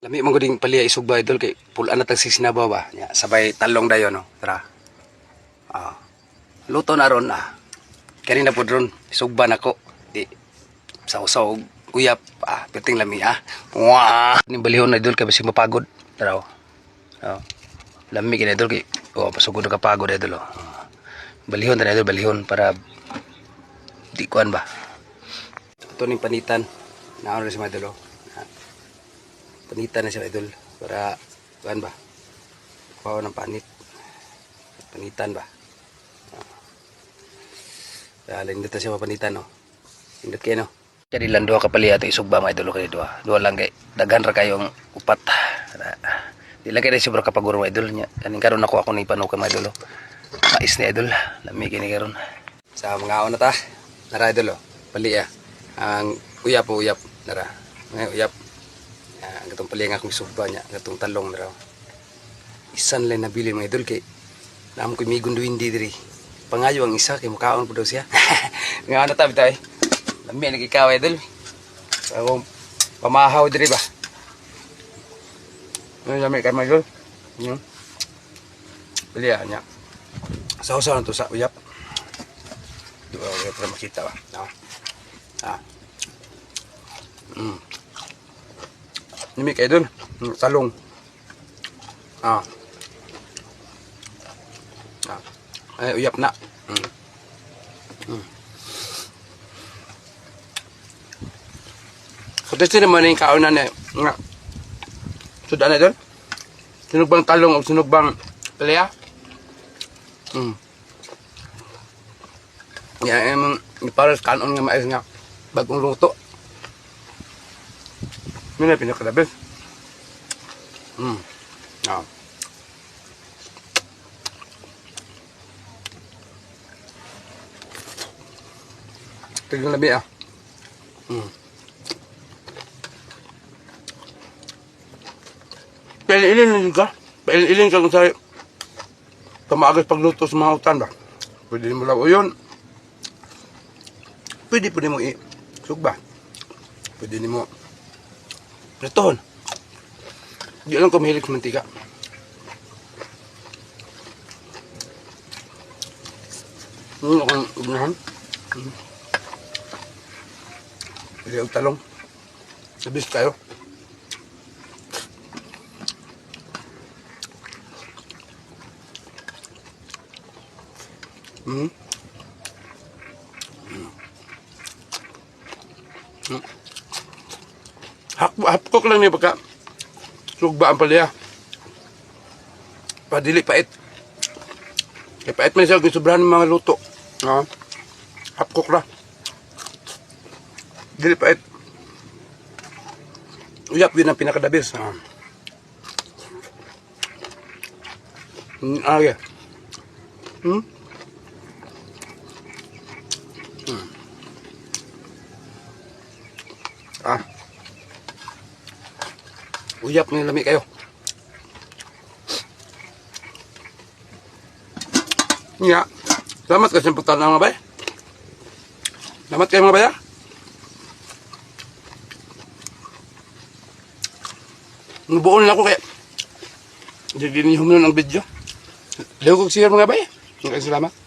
Lami man gud palya isugba, idol, kay pulaan na tag sinabaw ba. Nya, sabay talong dayon, no. Tara. Ah. Luto na ron ah. Kanina pod ron isugba nako. Di saw-saw og uyap ah, perting lami ah. Wah, ni balihon na, idol, kay basig mapagod. Tara oh. Oh. Lami kini, idol, kay oh pasugod ka pagod, idol, oh. Balihon ta, idol, balihon para di kuan ba. Ato ning panitan. Naon rin si mga idol, oh. Ah. Panitan na siya, idol, para kuan ba. Kuha ng panit. Panitan ba. Ah. Kaya lindot na siya mapanitan, no. Lindot kayo, no. Kaya lang duha ka pali ato isugba, mga idol, kay duha. Duha lang kay daghan ra kayong upat. Di lang kay sobra kapaguro, mga idol nya. Kaning karon ako ako ni panukan, mga idol, oh. Mais ni idol. Lami kini karon. Sa mga na ta. Nara, idol, oh. Pali ah. Ang uyap o uyap nara. Ngay uyap. Ah, ang katong pali nga akong isugba niya, ang katong talong nara, oh. Isan lang nabili, mga idol, kay naam ko migon duwindi diri. Pangayo ang isa kay mukaon po daw siya. Nga ano ta bitaw eh. Lami nag ikaw, idol. Ako pamahaw diri ba. Ano lami kay mga idol? Bili ah niya. Saw-saw na to sa uyap. Duha uyap para makita ba. No. Ah. Nimi kay idol. Talong. Ah. Ah. Ay, uyap na. So, this naman yung kaon na nga. Sudan na idol. Sinugbang talong o sinugbang palaya. Yan, yung para sa kanon nga mais nga bagong luto. Yun na pinaka-the best. Ah. Tignan labi ah. Pailin-ilin lang ka. Pailin-ilin ka kung sa pamaagos pagluto sa mga utan ba. Pwede mo lang yun. Pwede po nimo i-sugba. Pwede nimo pritohon. Di lang ko mahilig sa mantika. Ano akong ugnahan? Pwede og talong. Sabis kayo. Hapkok lang niya pagka sugba ang palya. Padili pait. Kaya pait man siya kung sobrahan ng mga luto. No? Hapkok ra. Dili pait. Uyap yun ang pinakadabis. Ah. Ah, yeah. Ah. Uyap ni lami kayo. Ya. Salamat kasi pagtan mga bay. Salamat kayo mga bay. Ah. Nubuon na ako kaya. Hindi din humnon ang video. Leo kong siya mga bay. Maraming salamat.